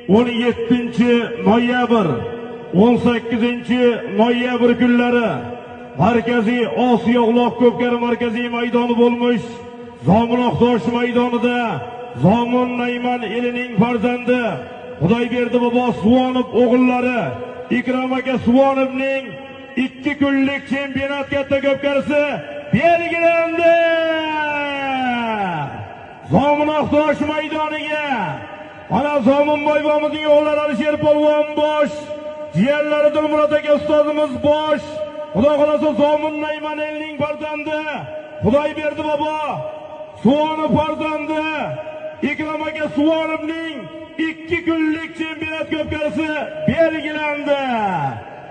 17 noyabr, 18 noyabr kunlari Markaziy Osiyo uloq ko'pkari markaziy maydoni bo'lmish Zomin maydonida Zomin Nayman elining farzandi Xudoyberdi bobo Suvonov o'g'illari Ikrom aka Suvonovning 2 kunlik chempionat katta ko'pkarisi belgilandi. Zomin Oqtosh maydoniga mana Zominboy bobomizning o'g'illari Alisher polvon bosh, jiyanlari Dilmurod aka ustozimiz bosh, Xudo xolasa Zomin Nayman elining farzandi Xudoyberdi bobo Suvonov farzandi Ikrom aka Suvonovning 2 kunlik chempionat ko'pkarisi belgilandi.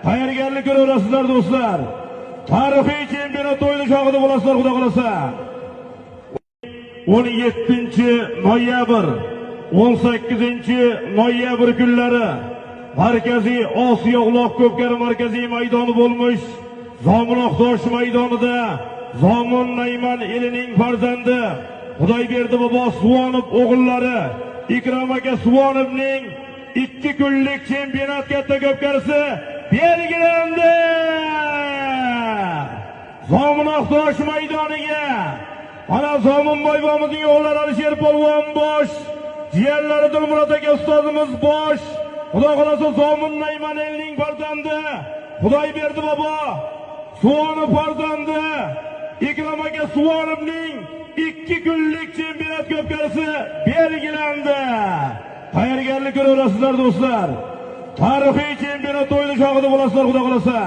Tayyorgarlik ko'raverasizlar do'stlar. Tarixiy chempionat o'yini shohidi bo'lasizlar Xudo xolasa. 17 noyabr, 18 noyabr kunlari Markaziy Osiyo uloq ko'pkari markaziy maydoni bo'lmish Zomin Oqtosh maydonida Zomin Nayman elining farzandi Xudoyberdi bobo Suvonov o'g'illari Ikrom aka Suvonovning 2 kunlik chempionat katta ko'pkarisi belgilandi. Zomin Oqtosh maydoniga mana Zominboy bobomizning o'g'illari Alisher polvon bosh, jiyanlari Dilmurod aka ustozimiz bosh, Xudo xolasa Zomin Nayman elining farzandi Xudoyberdi bobo Suvonov farzandi Ikrom aka Suvonovning 2 kunlik chempionat ko'pkarisi belgilandi. Tayyorgarlik ko'raverasizlar do'stlar. Tarixiy chempionat o'yini shohidi bo'lasizlar Xudo xolasa.